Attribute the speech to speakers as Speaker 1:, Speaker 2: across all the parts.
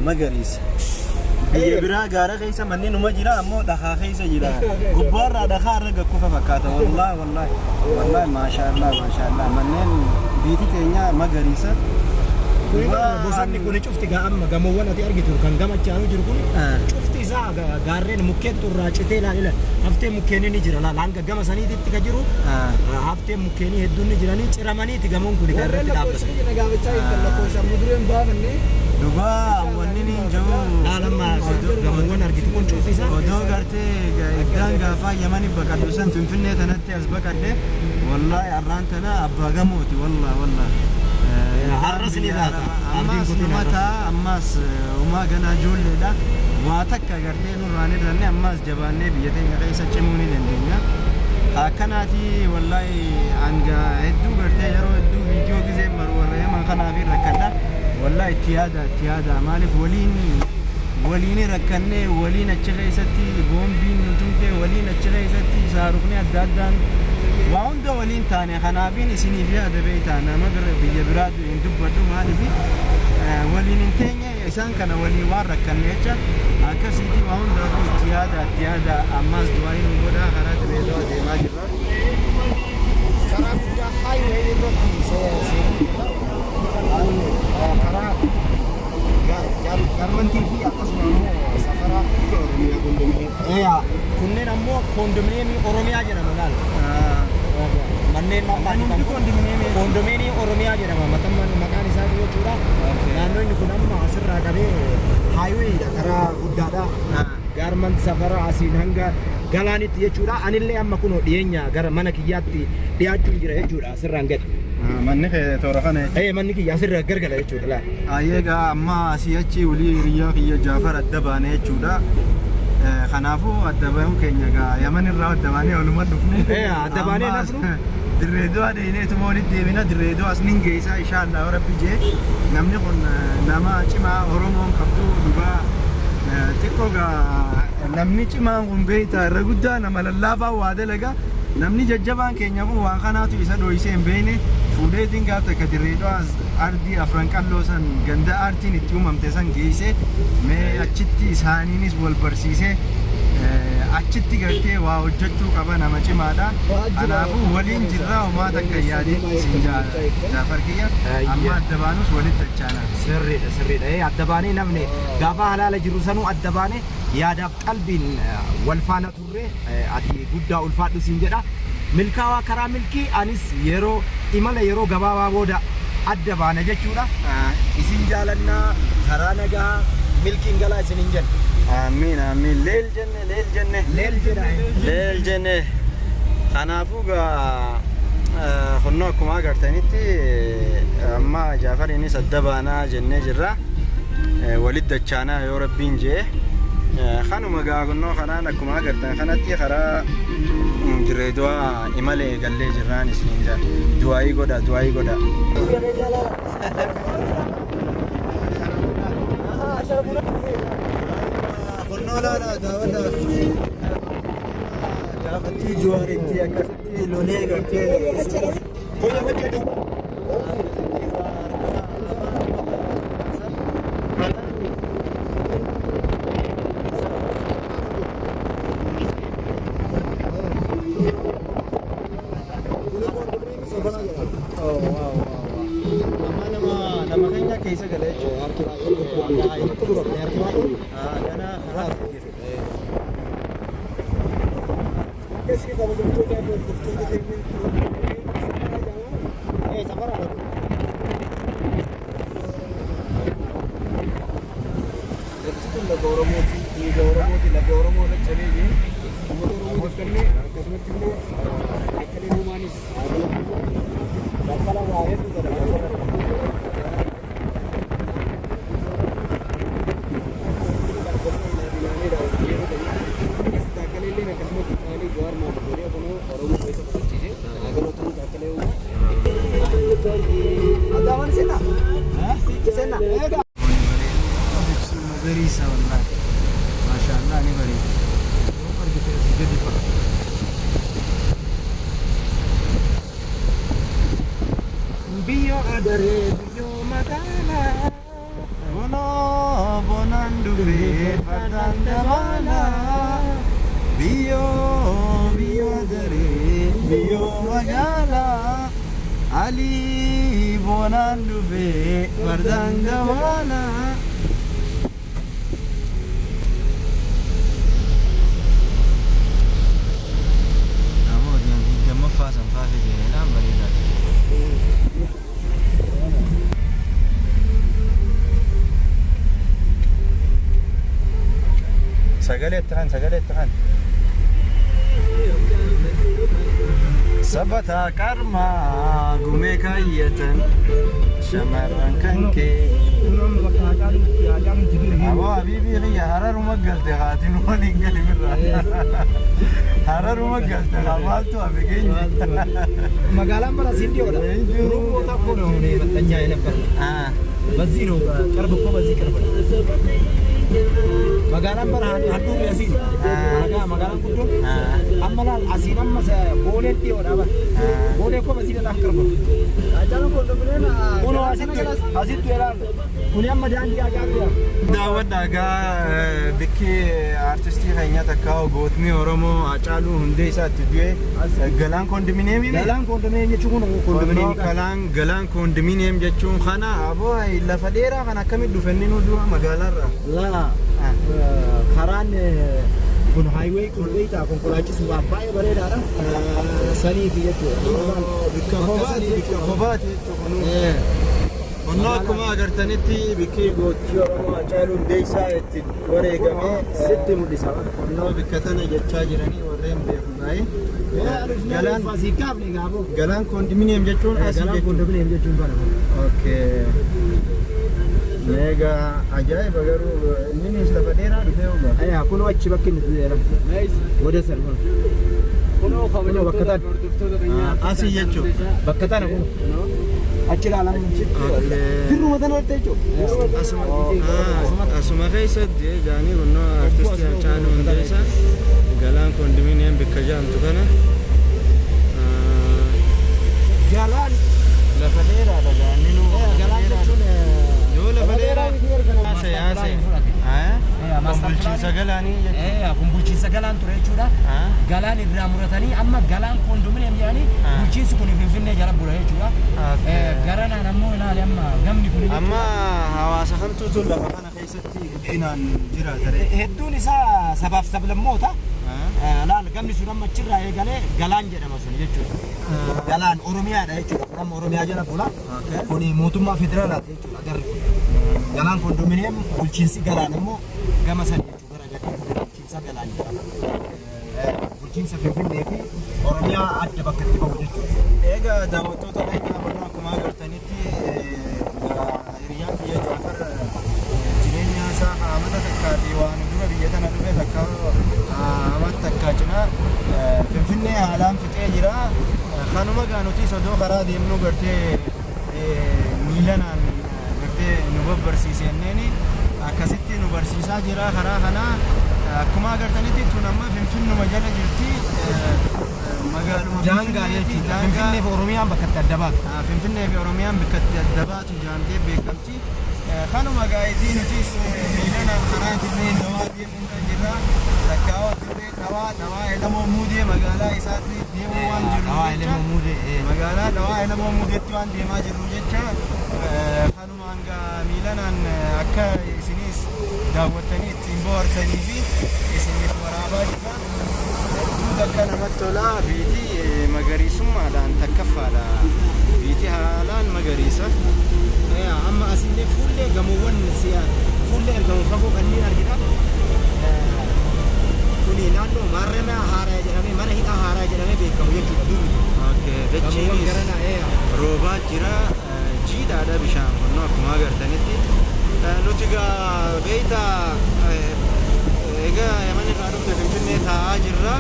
Speaker 1: Magariisa. Biyya biraa gaara keessa manni numa jira ammoo dhakaa keessa jira. Gubbaarraa dhakaa irra gakkufa fakkaata. Wallaahi wallaahi wallaahi maashaallah maashaallah manneen biiti teenya magariisa.
Speaker 2: Kuni bosonni kuni cufti gaa amma gamoowwan ati argitu kan gama achi jiru kun cufti isaa gaarreen mukkeettu irraa citee ilaali ilaali. Haftee mukkeenii ni jira laala hanga gama saniititti ka jiru haftee mukkeenii hedduun ni jiranii ciramaniiti gamoon kuni kan
Speaker 3: Warreen
Speaker 2: irratti
Speaker 3: lakkoofsa
Speaker 2: dhaabbatan.
Speaker 3: kiyya na gaafachaa jirtan lakkoofsa amma dureen baafanne.
Speaker 1: Dhugaa wanni niin jiru
Speaker 2: Laala amma gamoowwan argitu kun cufti isaa
Speaker 1: odoo gartee iddaan gaafaa Yamani baqadhu san Finfinnee tanatti as baqadhe wallaahi arraan tana abbaa gamooti wallaahi wallaahi.
Speaker 2: Har'as ni taata. Abdiin
Speaker 1: Ammaas
Speaker 2: kutin
Speaker 1: numa
Speaker 2: har'as.
Speaker 1: ta'a ammaas homaa ganaa ijoolleedha waa takka gartee nurraan irranne ammaas jabaannee biyya teenya keessa cimuu ni dandeenya. Akkanaati wallaahi hanga hedduu gartee yeroo hedduu viidiyoo gizee maru warra Yaman kanaaf rakkadha. Wallaahi itti yaada itti yaada maaliif waliin waliin rakkannee waliin achi keessatti boombiin nu tumte waliin achi keessatti saarukni adda addaan waa hunda waliin taane kanaafiin isiniif yaada beektaa nama bira biyya biraa hin dubbadhu maaliif waliin hin teenye isaan kana waliin waan rakkanne jecha akkasiiti waa hundaafuu itti yaada itti yaada ammaas du'aa nu godhaa karaa Direedawaa deemaa jirra.
Speaker 2: Karaa guddaa highway irratti seenuu jira. Karaa gaarmantii fi akkasuma immoo safara kunneen ammoo koondominiyeemii Oromiyaa jedhama laal. Manneen
Speaker 1: Hundi koondominiyeemii.
Speaker 2: Koondominiyeemii Oromiyaa jedhama maqaan isaa jechuudha. Naannoo inni kun amma asirraa qabee highwayidha karaa guddaadha. Gaarmant safara asiin hanga Galaanitti jechuudha. Anillee amma kunoo dhiyeenya gara mana kiyyaatti dhiyaachuun jira jechuudha asirraan gadi.
Speaker 1: Manni kee toora kana jechuudha.
Speaker 2: Ee manni kiyya asirra gargala jechuudha laal.
Speaker 1: Egaa amma asii achi olii hiriyaa kiyya Jaafar adda baane jechuudha. Kanaafuu adda bahuu keenya egaa Yaman irraa adda baanee oluma dhufne.
Speaker 2: Adda baanee
Speaker 1: Ammas
Speaker 2: nafnu.
Speaker 1: Dirree Du'aa deebineetuma walitti deebina. Dirree Du'aas nin geessa inshaallah yoo Rabbi jee. Namni kun nama cimaa Oromoon qabdu dhugaa xiqqoo gaa namni cimaan kun beektaa irra guddaa nama lallaafaa waa dalaga. Namni jajjabaan keenya kun waan kanaatu isa dhoysee hin beekne fuudheetiin gaaf takka Dirree Du'aas ardii afran qalloo san ganda aartiin itti uumamte san geesse mee achitti isaaniinis wal barsiisee achitti gartee waa hojjechuu qaba nama cimaadha. Kanaafuu waliin jirraa homaa takka hin yaadin siin Jaafar kiyya amma adda baanus walitti dachaana.
Speaker 2: Sirriidha sirriidha. Adda baanee namni gaafa halaala jiru sanuu adda baanee yaadaaf qalbiin wal faana turre ati guddaa ulfaadhu siin jedha. Milkaawaa karaa milkii anis yeroo imala yeroo gabaabaa booda adda baana jechuudha. Isin jaalannaa karaa nagaa milkiin galaa isinin jenna.
Speaker 1: Amiin amiin leel jenne leel jenne.
Speaker 2: Leel jedha.
Speaker 1: Leel jenne. Kanaafuu gaa kunnoo akkuma agartanitti amma Jaafariinis adda baanaa jennee jirra. Walitti dachaanaa yoo Rabbiin jee. Kanuma gaa kunnoo karaan akkuma agartan kanatti karaa Dirree Du'aa imala eegallee jirraan isiniin jaa. Du'aayii godha du'aayii godha. Kunnoo laala daawwadhaa. Gaafattii Jawaaritti akkasitti lolee gartee. Amma nama nama keenya keessa gala jechuudha. Ganaa karaa
Speaker 3: Akkasii kabajamtoota fi hordoftoota keenya Lafti tun lafa Oromooti, dhiiga Oromooti, lafa Oromoo irra cabee jee uummata Oromootiif kenne akkasumatti immoo Taakkalee Uumaanis haa galatu.
Speaker 2: Balbala waa hedduu godha.
Speaker 3: Adaamaan seenaa? Seenaa?
Speaker 1: Magariisa wallaahi. Maashaallah ni bareeda. Yoo argite asii gadi fa'a.
Speaker 2: Biyyoo adaree biyyoo magaalaa.
Speaker 1: Kunoo Bonaan dhufee fardaan dabaalaa. Biyyoo biyyoo daree biyyoo magaalaa. Alii bonaan dhufee fardaan dabaalaa. Namoonni digdammaffaa sanfaa fidee bareedaa. Sagalee itti kan, sagalee itti kan. Sabataa qarmaa gumee kaayyatan shamarran kan kee. Aboo habiibii kiyya, Hararuma galte, haatiin waliin gali birraa. Hararuma galte, haa maaltu hafe keenya.
Speaker 2: magaalaan bara asiin dhiyoodha. ሩቅ ቦታ እኮ ነው አሁን የመጣኛ የነበር። በዚህ ነው ቅርብ እኮ፣ በዚህ ቅርብ ነው። Magaalaan bara handhuurri asiin magaalaan guddoon amma laal asiin amma Booleen dhiyoodha bara. Boolee እኮ በዚህ በጣም ቅርብ ነው። Kunoo asitti asitti ilaal, kuni amma daandii Haacaaluu.
Speaker 1: Daawwadhaa gaa, bikki artistii keenya takka gootni Oromoo Haacaaluu Hundeessaa itti du'e Galaan Kondominiyeemii.
Speaker 2: Galaan Kondominiyeem jechuun kun kondominiyeemii.
Speaker 1: Galaan Kondominiyeem jechuun kana. Aboo, lafa dheeraa kan akkamitti dhufe inni nu dura magaalaarraa?
Speaker 2: Laa, karaan kun highway kun beektaa konkolaachisuudhaaf baay'ee bareedaadha. Saniifi jechuudha.
Speaker 1: Bikka kophaati, bikka kophaati jechuudha. Qonnaa akkuma agartanitti bikki gootichi Oromoo Haacaaluu Hundeessaa itti wareegame
Speaker 2: Sitti mul'isa.
Speaker 1: Qonnaa bikka tana jechaa jiranii warreen beeku baay'ee.
Speaker 2: Galaan asii kaafne gaafoo.
Speaker 1: Galaan Kondominiyeem jechuun asii
Speaker 2: Galaan
Speaker 1: jechuudha.
Speaker 2: Kondominiyeem jechuun kana.
Speaker 1: Okay. Meegaa ajaa'iba, garuu inninis lafa dheeraa dhufee oga.
Speaker 2: Ayaa, kunoo achi bakki inni du'eera. Wada san kun.
Speaker 3: Kunoo
Speaker 2: Kunoo bakka tana.
Speaker 3: hordoftoota keenyaa.
Speaker 1: Asii jechuudha.
Speaker 2: Bakka tana kun. Achi ilaalamu. Dirruma tana irratti jechuudha.
Speaker 1: Asuma keessatti jaanii kunnoo artistii Haacaaluu Hundeessaa Galaan Kondominiyeem bikka jedhamtu kana.
Speaker 2: Galaan
Speaker 1: Lafa dheeraadha gaanni nu.
Speaker 2: Galaan jechuun
Speaker 1: Yoo lafa dheeraa yaase yaase. Kun bulchiinsa Galaanii jechuudha.
Speaker 2: Kun bulchiinsa Galaan ture jechuudha. Galaan irraa muratanii amma Galaan Kondominiyeem jedhanii bulchiinsi kun Finfinnee jala bula jechuudha. Garanaan ammoo ilaali, amma gamni kun
Speaker 1: Amma hawaasa kamtuutu lafa kana keessatti guddinaan jiraata ree?
Speaker 2: Hedduun isaa sabaaf sablammoota. Laal, gamni sun amma achirraa eegalee Galaan jedhama sun jechuudha. Galaan Oromiyaadha jechuudha. Kun amma Oromiyaa jala bula. Kuni mootummaa federaalaati jechuudha garri kun. Galaan Kondominiyeem, bulchiinsi Galaan immoo gama sani jechuudha, gara gadii bulchiinsa Galaan jedhama. Bulchiinsa Finfinnee fi Oromiyaa adda bakka itti bahu jechuudha.
Speaker 1: Egaa daawwattoota keenya, barnoo akkuma agartanitti hiriyyaan kiyya Jaafar jireenya isaa amata takkaa fi waan dura biyya tana dhufe takka amata takkaa cinaa Finfinnee haalaan fixee jira. Kanuma gaa nuti odoo karaa deemnu gartee miilanaan gartee nu babbarsiisenneeni akkasitti nu barsiisaa jira karaa kanaa. Akkuma agartanitti tun amma Finfinnuma jala jirti. Magaaluma
Speaker 2: Daangaa
Speaker 1: Finfinneeti,
Speaker 2: jechuudha.
Speaker 1: daangaa.
Speaker 2: Finfinnee fi Oromiyaan bakka itti adda baatu.
Speaker 1: Finfinnee fi Oromiyaan bakka itti adda baatu jaamtee beekamti. Kanuma gaayitii nutis miilanaan karaa dirree Dawaa deemuudha jirra. Takkaa'oo dirree Dawaa, Dawaa Elamoo Muudee magaalaa isaatti deemuu waan jirru
Speaker 2: Dawaa
Speaker 1: jecha.
Speaker 2: Elemoo Muudee.
Speaker 1: Magaalaa Dawaa Elamoo Muudeetti waan deemaa jirru jecha, kanumaan gaa miilanaan akka isinis daawwattanii ittiin bohaartanii fi isiniif waraabaa jirra. Hedduu takka namatti tola. Biitii magariisummaadhaan takkaffaadha. Biitii haalaan magariisa.
Speaker 2: Amma asillee fuullee gamoowwan fuullee argamu fagoo kanneen argita. Kuni naannoo Maarramiyaa Haaraa jedhamee, mana hidhaa Haaraa jedhamee beekamu jechuudha duri. Gamoowwan
Speaker 1: Dachiinis
Speaker 2: garanaa
Speaker 1: roobaa jira, jiidhaadha bishaan kunnoo akkuma agartanitti. Nuti gaa beeyta egaa Yaman irraa dhufne Finfinnee taa'aa jirra.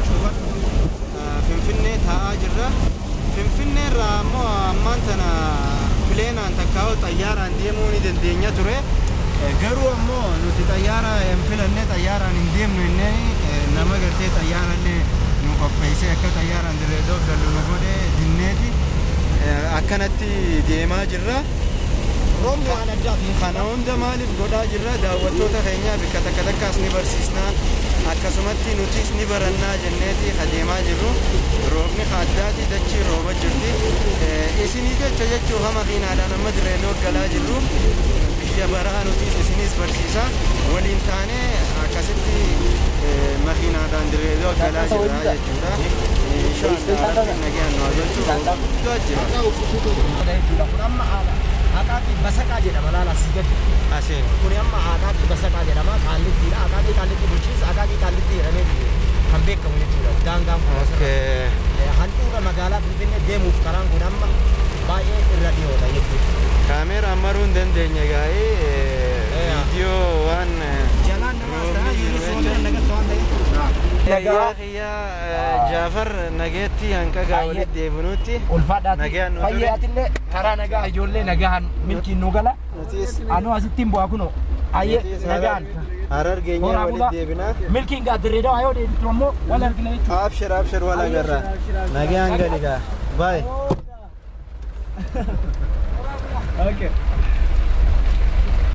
Speaker 1: Finfinnee taa'aa jirra. Finfinnee irraa ammoo ammaan tana pileenaan takkaa'u xayyaaraan deemuu ni dandeenya ture. Garuu ammoo nuti xayyaara hin filanne, xayyaaraan hin deemnu inneen nama gartee xayyaara illee nu qopheessee akka xayyaaraan dirree gallu nu godhe dinneeti. Akkanatti deemaa jirra.
Speaker 2: Roobni waan addaati.
Speaker 1: Kana hunda maaliif godhaa jirra? Daawwattoota keenyaa bikka takka takkaas ni barsiisna, akkasumatti nutis ni barannaa jenneeti adeemaa jirru. Roobni addaati, dachii rooba jirti. Isinii jecha jechuu hama makiinaadhaan amma dirree galaa jirru. Biyya baraa nutis isinis barsiisa waliin taanee akkasitti makiinaadhaan dirree galaa jirra jechuudha. Inshaallah Rabbiin nagaan nu haa galchu. Guddaa jira.
Speaker 2: Jechuudha. Kun amma Aqaaqii Basaqaa jedhama, laala asii gadi.
Speaker 1: Asiin.
Speaker 2: Kun amma Aqaaqii Basaqaa jedhama. Qaallittiidha. Aqaaqii Qaallitti, bulchiinsa Aqaaqii Qaallitti jedhamee kan beekamu jechuudha. Daangaan kun asirra. Handhuura magaalaa Finfinnee deemuuf karaan kun amma baay'ee irra dhiyoodha jechuudha.
Speaker 1: Kaameeraan maruu hin dandeenye gaa'ee viidiyoo waan
Speaker 2: Jalaan namaa
Speaker 1: roobni
Speaker 2: ta'a
Speaker 1: jiru
Speaker 2: yuunis waan
Speaker 1: jechuudha.
Speaker 2: bira nagatta waan ta'eef.
Speaker 1: Yaa kiyyaa Jaafar, nageetti hanqa gaa walitti deebinutti.
Speaker 2: Ulfaadhaati.
Speaker 1: Nagaan nu ture.
Speaker 2: Fayyaatillee karaa nagaa, ijoollee nagaan milkiin nu gala.
Speaker 1: Nutis
Speaker 2: Anuu asittiin bu'aa kunoo. Ayyee, nagaan.
Speaker 1: Harar geenyee
Speaker 2: Horaa
Speaker 1: walitti
Speaker 2: bulaa.
Speaker 1: deebinaa.
Speaker 2: Milkiin gaa dirree dawaa yoo deebitu ammoo wal argina jechuudha.
Speaker 1: Abshir, abshir, wal agarra. Nagaan gali gaa. Bye.
Speaker 3: Okay.